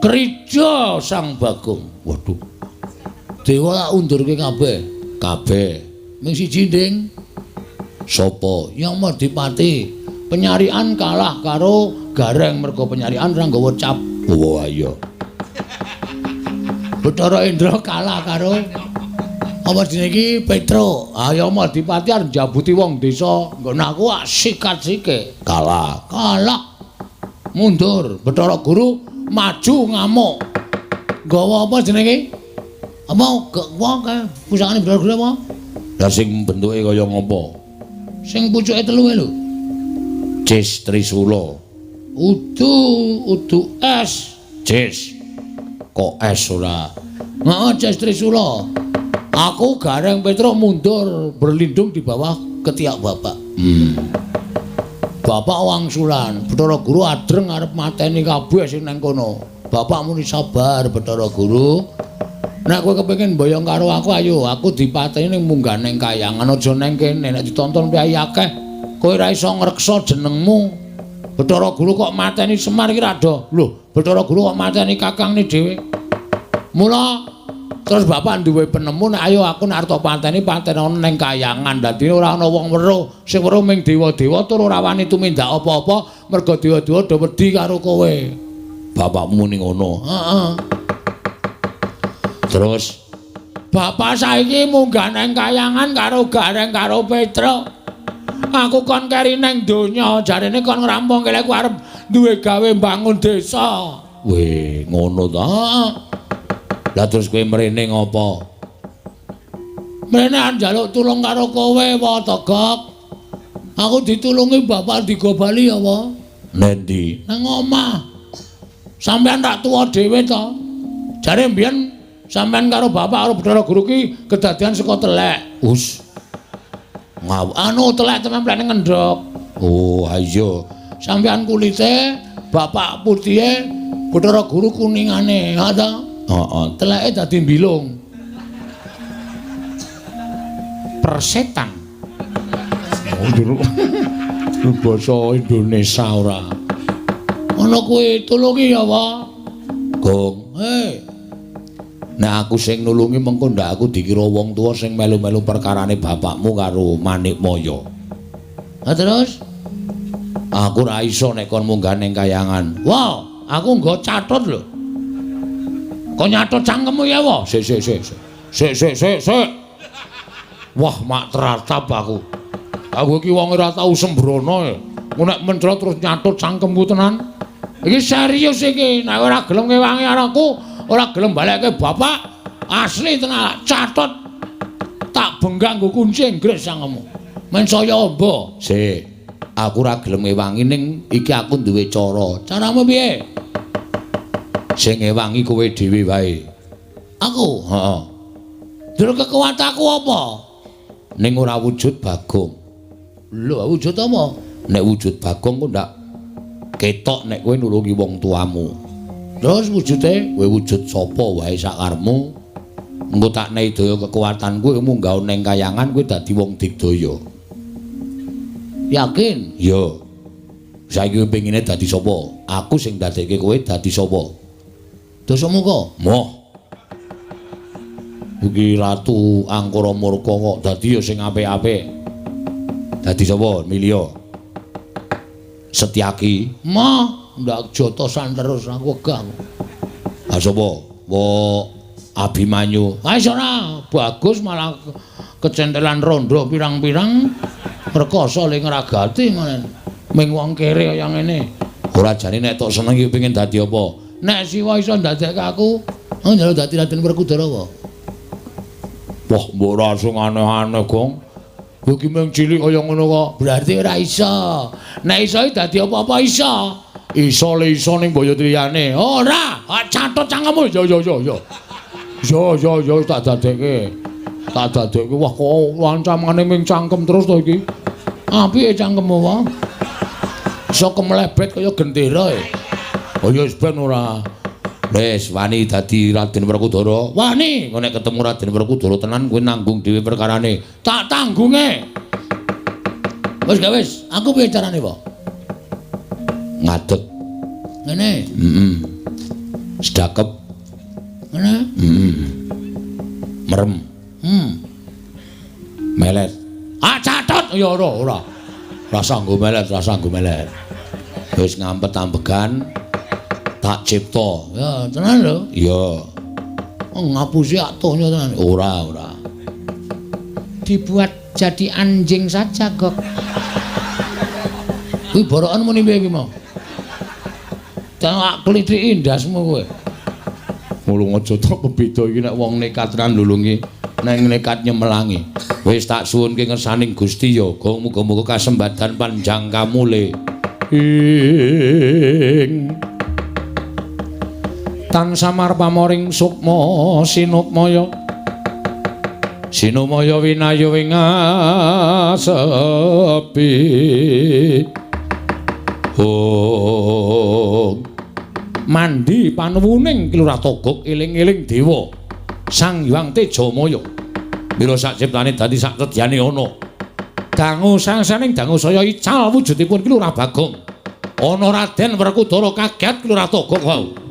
Krija Sang Bagong. Waduh. Dewa tak undurke kabeh. Kabeh. Ming siji, Ding. Sapa? Yang Madipati. Penyarian kalah karo Gareng mergo penyarian ora nggawa cap. Oh, iya. Bathara Indra kalah karo apa jenenge iki Petro. Ayo Madipati arep njabuti wong desa. Nggon aku sikat sike. Kalah. Kalah. Mundur. Bathara Guru maju ngamuk. Nggawa apa jenenge? Apa wong kae pusakane Bathara Guru apa? Lah sing bentuke kaya ngopo? Sing pucuke telu lho. Cis Trisula. Udu udu es. Cis. Kok es ora? Heeh, Cis Trisula. Aku Gareng Petro mundur berlindung di bawah ketiak bapak. Bapak wangsulan, Bathara Guru adreng arep mateni kabeh sing nang kono. Bapak muni sabar Bathara Guru. Nek kowe kepengin mboyong karo aku ayo, aku dipateni ning munggah ning kayangan aja nang kene nek ditonton priyayi akeh. Kowe ora iso ngreksa jenengmu. Bathara Guru kok mateni Semar iki ra do. Lho, Bathara Guru kok mateni kakangne dhewe. Mula terus bapak duwe penemu nek ayo aku nek arep pateni patenono ning kayangan. Dadine ora ana wong weruh, sing weruh ming dewa-dewa tur ora wani tumindak apa-apa mergo dewa-dewa do wedi karo kowe. Bapakmu muni ngono. Heeh. Terus bapak saiki munggah nang kayangan karo Gareng karo Petro. Aku kon keri nang donya, jarene kon ngrampungke aku arep duwe gawe mbangun desa. Weh, ngono ta. Lah terus kowe mrene ngopo? Mrene njaluk tulung karo kowe, wa Togok. Aku ditulungi bapak digo bali ya, wa. Nendi? Nang omah. Sampeyan tak tuwa dhewe to. Jare mbiyen sampeyan karo bapak karo Bathara Guru ki kedadian saka telek. Us. Ngaw, anu telek templene ngendhok. Oh, ayo. Sampeyan kulite, bapak putihe, Bathara Guru kuningane, ha ta? Heeh. Teleke dadi mbilung. Persetan. Oh, jero. Basa Indonesia ora. Ngono kuwi tulungi ya, Wa. Gong. Hei. Nek aku sing nulungi mengko ndak aku dikira wong tuwa sing melu-melu perkarane bapakmu karo Manikmaya. Ha terus? Aku ora iso nek kon munggah ning kayangan. Wah, aku nggo catut lho. Kok nyatut cangkemmu ya, Wa? Sik sik sik. Sik sik sik sik. Wah, mak teratap aku. Aku iki wong ora tau sembrono e. Nek mencrot terus nyatut cangkemku tenan. Iki serius iki, nek ora gelem ngewangi anakku, ora gelem balekke bapak, asli tenan catut. Tak benggang nggo kunci Inggris cangkemmu. Men saya amba. Sik. Aku ora gelem ngewangi ning iki aku duwe cara. Caramu piye? Sing ngewangi kowe dhewe wae. Aku? Heeh. Njur kekuatanku apa? Ning ora wujud Bagong. Lho, wujud apa? Nek wujud Bagong kok ndak ketok nek kowe nulungi wong tuamu. Terus wujude kowe wujud sapa wae sakarmu. Engko tak nehi daya kekuatan kowe munggah ning kayangan kowe dadi wong digdaya. Yakin? Iya. Saiki kowe pengine dadi sapa? Aku sing dadekke kowe dadi sapa? Dasamuka. Moh. Iki Ratu Angkara Murka kok dadi ya sing apik-apik. Dadi sapa? Milya. Setyaki. Moh, ndak jotosan terus aku wegah. Ha sapa? Wo Abimanyu. Ha wis ora, bagus malah kecentelan rondo pirang-pirang rekoso le ngragati ngono. Ming wong kere kaya ngene. Ora jane nek tok seneng iki pengin dadi apa? Nek Siwa iso ndadekke aku, aku njaluk dadi Raden Werkudara wae. Wah, mbok ora sing aneh-aneh, Gong. Kowe iki mung cilik kaya ngono kok. Berarti ora iso. Nek iso dadi apa-apa iso. Iso le iso ning boyo liyane. Ora, catut cangkemmu. Yo yo yo yo. Yo yo yo tak dadekke. Tak dadekke. Wah, kok ancamane ming cangkem terus to iki. Apike cangkemmu wae. Iso kemlebet kaya gendera e. Oh ya wis ben ora. Wis wani dadi Raden Werkudara. Wani. Engko nek ketemu Raden Werkudara tenan kowe nanggung dhewe perkarane. Tak tanggunge. Wis gak wis, aku piye carane, Pak? Ngadeg. Ngene. Heeh. Sedakep. Ngene. Heeh. Merem. Melet. Ah catut ya ora ora. Rasa nggo melet, rasa nggo melet. Wis ngampet ambegan. Tak cipta. Ya, tenan lho. Iya. Oh, ngapusi atuhnya tenan. Ora, ora. Dibuat jadi anjing saja, Gok. Kuwi borokan muni piye iki mau? Tak klithiki ndasmu kowe. Mulung aja tok bebeda iki nek wong nekat tenan nulungi, nek nekat nyemelangi. Wis tak suwunke ngersaning Gusti ya, Gong muga-muga kasembadan panjang kamule. Ing tan samar pamoring sukma sinukmaya sinumaya winayu ing asepi. Oh, mandi panuwuning Ki Lurah Togog eling-eling dewa Sang Hyang Tejamaya. Mila sak ciptane dadi sak sedyane ana. Dangu sangsaning dangu saya ical wujudipun Ki Lurah Bagong. Ana Raden Werkudara kaget Ki Lurah Togog wau.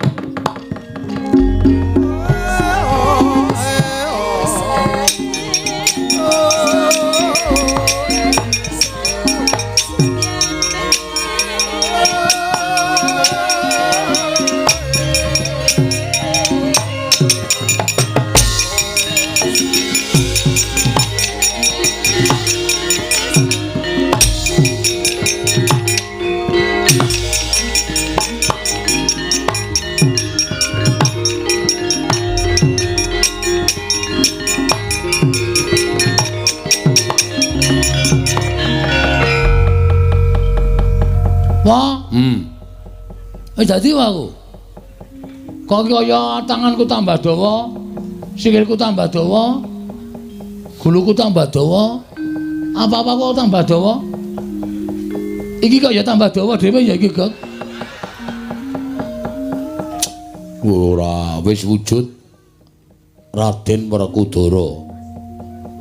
Wah, Wis dadi wae aku. Kok kaya tanganku tambah dawa, sikilku tambah dawa, guluku tambah dawa, apa-apa kok tambah dawa. Iki kok ya tambah dawa dhewe ya iki, Gok. Ora, wis wujud Raden Werkudara.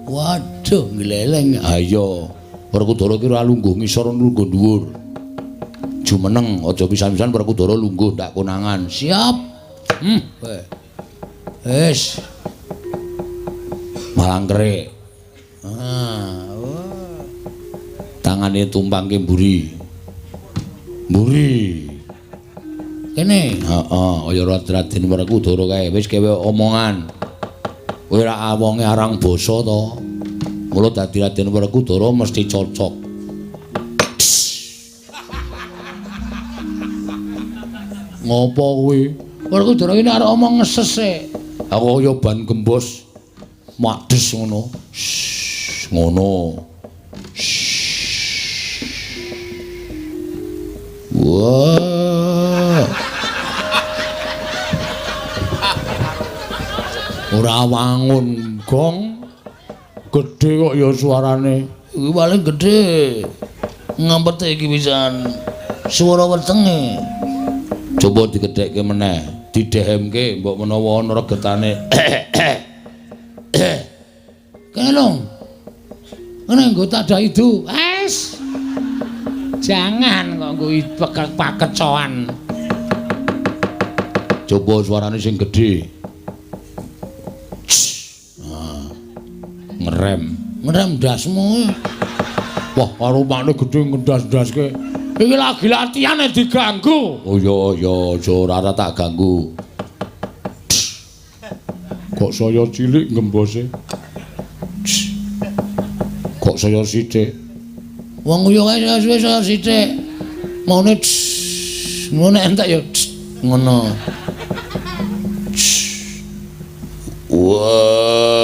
Waduh, ngleleng. Ayo, Werkudara ki ora lungguh ngisor lungguh dhuwur. Jumeneng aja pisan-pisan Werkudara lungguh ndak konangan. Siap. Wis. Malang kerik. Ah, wah. Tangane tumpangke mburi. Mburi. Kene. Heeh, kaya Raden Werkudara kae wis kewe omongan. Kowe ra wonge arang basa to. Mula dadi Raden Werkudara mesti cocok. Ngopo kuwi? Werkudara iki arep omong ngeses e. Aku kaya ban gembos. Mades ngono. Ngono. Wah. Ora wangun gong. Gedhe kok ya suarane. Iki paling gedhe. Ngampete iki pisan. Swara wetenge. Coba digedhekke meneh, didehemke mbok menawa ana regetane. Kene lho. Ngene nggo tadah idu. Wes. Jangan kok nggo pakecoan. Coba suarane sing gedhe. Nah, ngerem. Ngerem ndasmu. Wah, karo makne gedhe ngendas-ndaske. Iki lagi latihan diganggu. Oh iya iya, aja ora tak ganggu. Kok saya cilik ngembose? Kok saya sithik? Wong yo kae suwe saya sithik. Maune ngono entek ya ngono. Wah.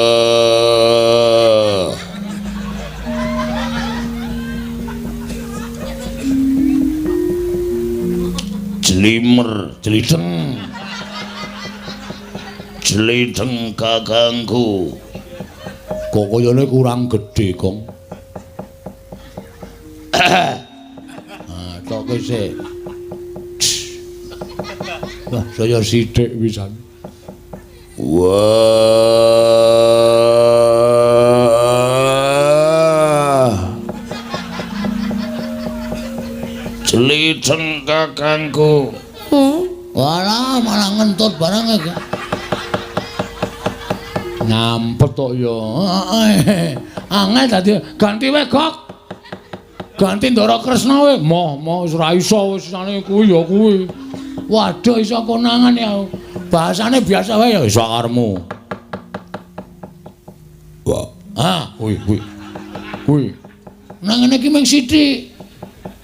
Jlimer, jlideng. Jlideng kakangku. Kok kayane kurang gedhe, Kong. Ah, tok sik. Wah, saya sithik pisan. Wah. Jlideng kakangku. Walah, malah ngentut barang iki. Ngampet kok ya. Angel dadi ganti wae, Gok. Ganti Ndara Kresna wae. Moh, moh wis ora iso wis sane kuwi ya kuwi. Waduh iso konangan ya. Bahasane biasa wae ya iso karepmu. Wah, ah, kuwi kuwi. Kuwi. Nang ngene iki mung sithik.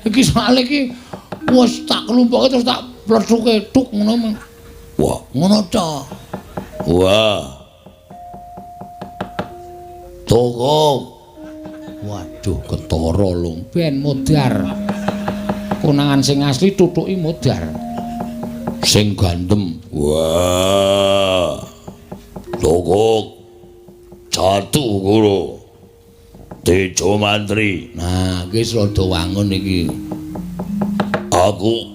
Iki soalé iki wis tak klumpuke terus tak plethuke tuk ngono. Wah, ngono ta. Wah. Toko. Waduh, ketara lho. Ben modar. Konangan sing asli tutuki modar. Sing gandem. Wah. Toko. Jatuh guru. Tejo Mantri. Nah, iki wis rada wangun iki. Aku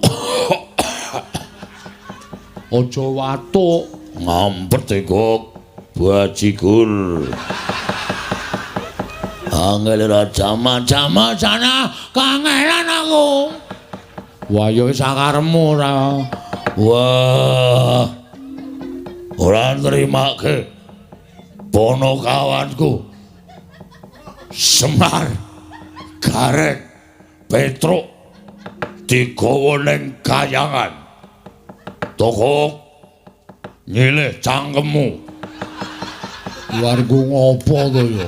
aja watuk, ngampet kok bajigur. Angel raja macam sana kangelan aku. Wah, ya wis sakarepmu ora. Wah. Ora nrimake bono kawanku. Semar, Gareng, Petruk digawa ning kayangan. Toko nyilih cangkemmu. Warga ngopo to ya?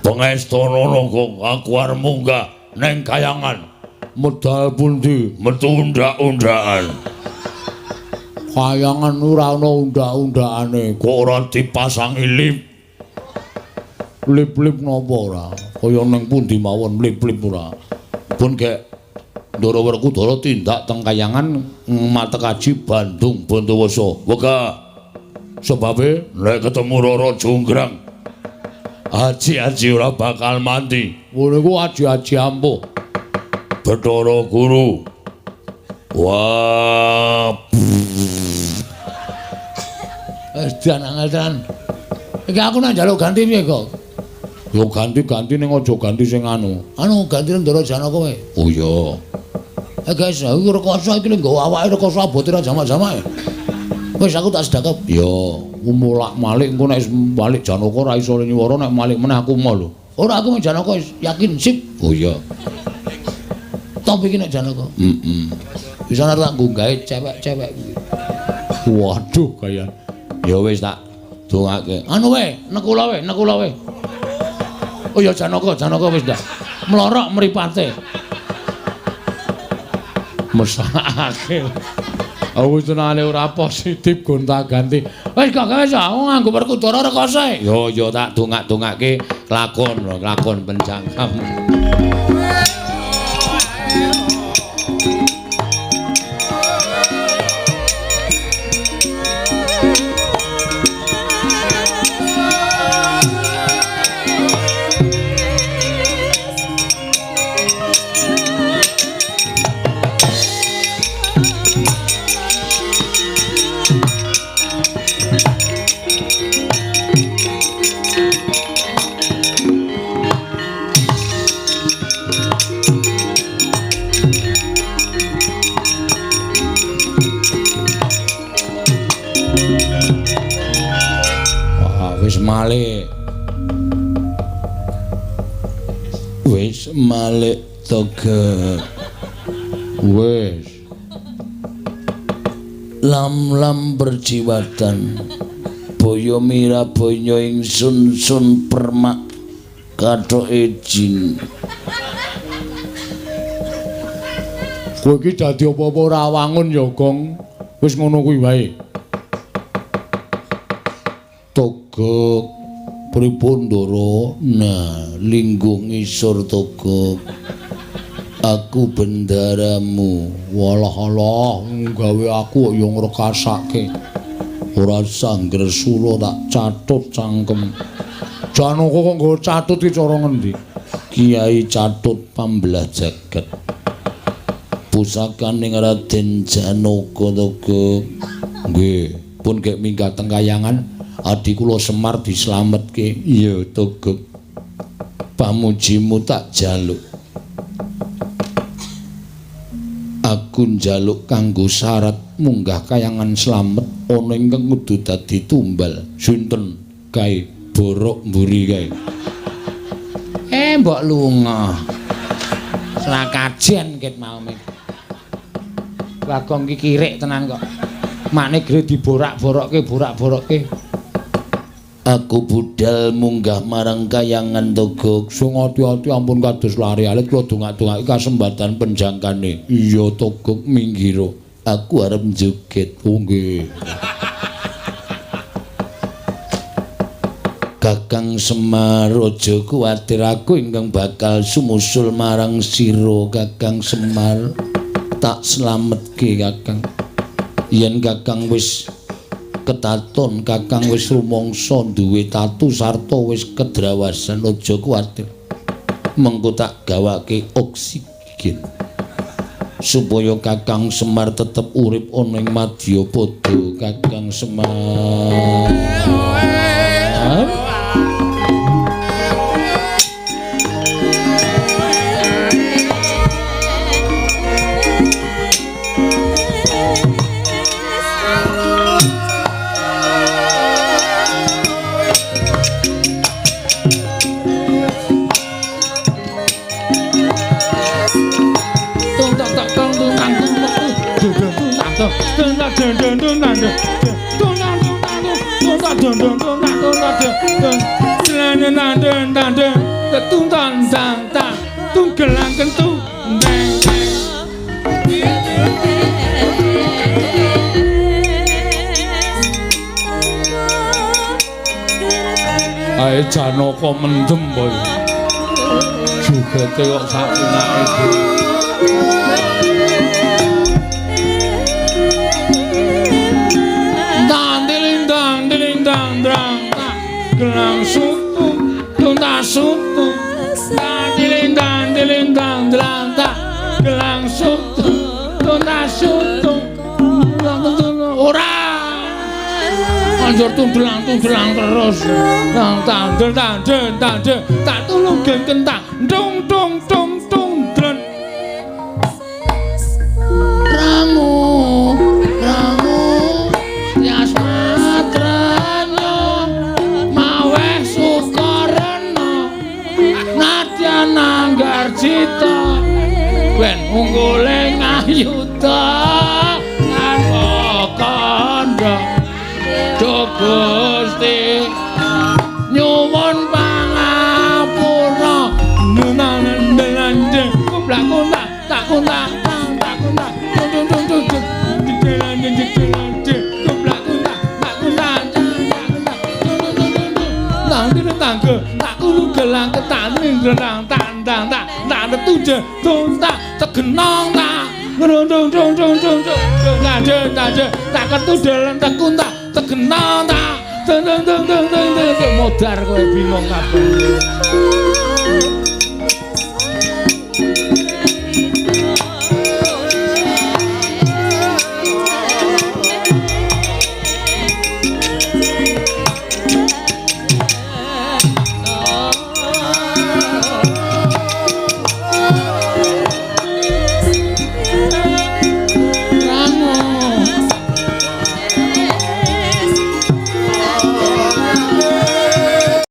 Pengestana kok aku arep munggah ning kayangan. Medal pundi? Metu undak-undakan. Kayangan ora ana undak-undakane. Kok ora dipasangi lip? Lip-lip napa ora? Kaya ning pundi mawon lip-lip ora. Pun gek Ndara Werkudara tindak teng kayangan Matekaji Bandung Bondowoso. Wegah. Sebabe nek ketemu Rara Jonggrang, aji-aji ora bakal mati. Ngono iku aji-aji ampuh. Bathara Guru. Wah. Wis jan angel tenan. Iki aku nak njaluk ganti piye kok? Yo ganti-ganti ning aja ganti sing anu. Anu ganti Ndara Janaka wae. Oh iya. Eh guys, aku rekoso iki lho nggawa awake rekoso abote ra jamak-jamak. Wis aku tak sedakep. Ya, mulak-malik engko nek balik Janaka ora iso nyuwara, nek malik meneh aku moh lho. Ora, aku mek Janaka wis yakin sip. Oh iya. Top iki nek Janaka. Heeh. Bisa nek tak nggae cewek-cewek kuwi. Waduh kaya. Ya wis tak dongake. Anu wae, nekula wae, nekula wae. Oh ya Janaka, Janaka wis ndak. Mlorok mripate. Mesake. Aku tenane ora positif gonta-ganti. Wis gak wis aku nganggo Werkudara rekoso. Yo yo tak dongak-dongake lakon, lakon penjangkam. Malik. Wis malik toge. Wis. Lam-lam berjiwatan. Boyo mira boyo ingsun sun permak kathoke jin. Kowe iki dadi apa-apa ora wangun ya, Gong. Wis ngono kuwi wae. Togok pripun Ndara? Nah, lingguh ngisor Togok. Aku bendaramu. Walah alah, gawe aku ya ngrekasake. Ora sangresula tak catut cangkem. Janaka kok nggo catut iki cara ngendi? Kiai Catut pambelah jagat. Pusakaning Raden Janaka Togok. Nggih, pun gek minggat teng kayangan. Adi kula Semar dislametke. Iya Togok. Pamujimu tak jaluk. Aku njaluk kanggo syarat munggah kayangan slamet ana ingkang kudu dadi tumbal. Sinten kae? Borok mburi kae. Eh mbok lunga. Selakajen ket mau. Bagong ki kirik tenan kok. Makne gre diborak-borokke, borak-borokke. Aku budal munggah marang kayangan Togok. Sing ati-ati ampun kados lari alit kula dongak-dongake kasembatan penjangkane. Iya Togok minggiro. Aku arep joget. Oh nggih. Kakang Semar aja kuwatir, aku ingkang bakal sumusul marang sira Kakang Semar. Tak slametke Kakang. Yen Kakang wis ketaton, Kakang wis rumangsa duwe tatu sarta wis kedrawasan, aja kuwatir. Mengko tak gawake oksigen supaya Kakang Semar tetep urip ana ing madyapada. Kakang Semar. Ae Janaka mendem boy. Jogete kok sak pinake. Banjur tundelang-tundelang terus. Nang tandel tandel tandel tak tulung gengken tak dung dung dung dung dren. Rangu rangu yasmatranya maweh sukarena nadyan anggarjita ben unggule ngayuda tanpa kandha. Duh Gusti nyuwun pangapura. Nunanandelande kublak kuntak tak kuntak tak kuntak tung tung tung tung tung delande kublak kuntak tak kuntak tak kuntak tung tung tung tung tung nang dene tangge tak kulu gelang ketan ngrang tandang tak tak tuje tung tak tegenong tak ngrung tung tung tung tung tung tande tande tak ketu delen tekuntak tegenong tak tung tung tung tung tung tung Modar kowe bingung kabeh.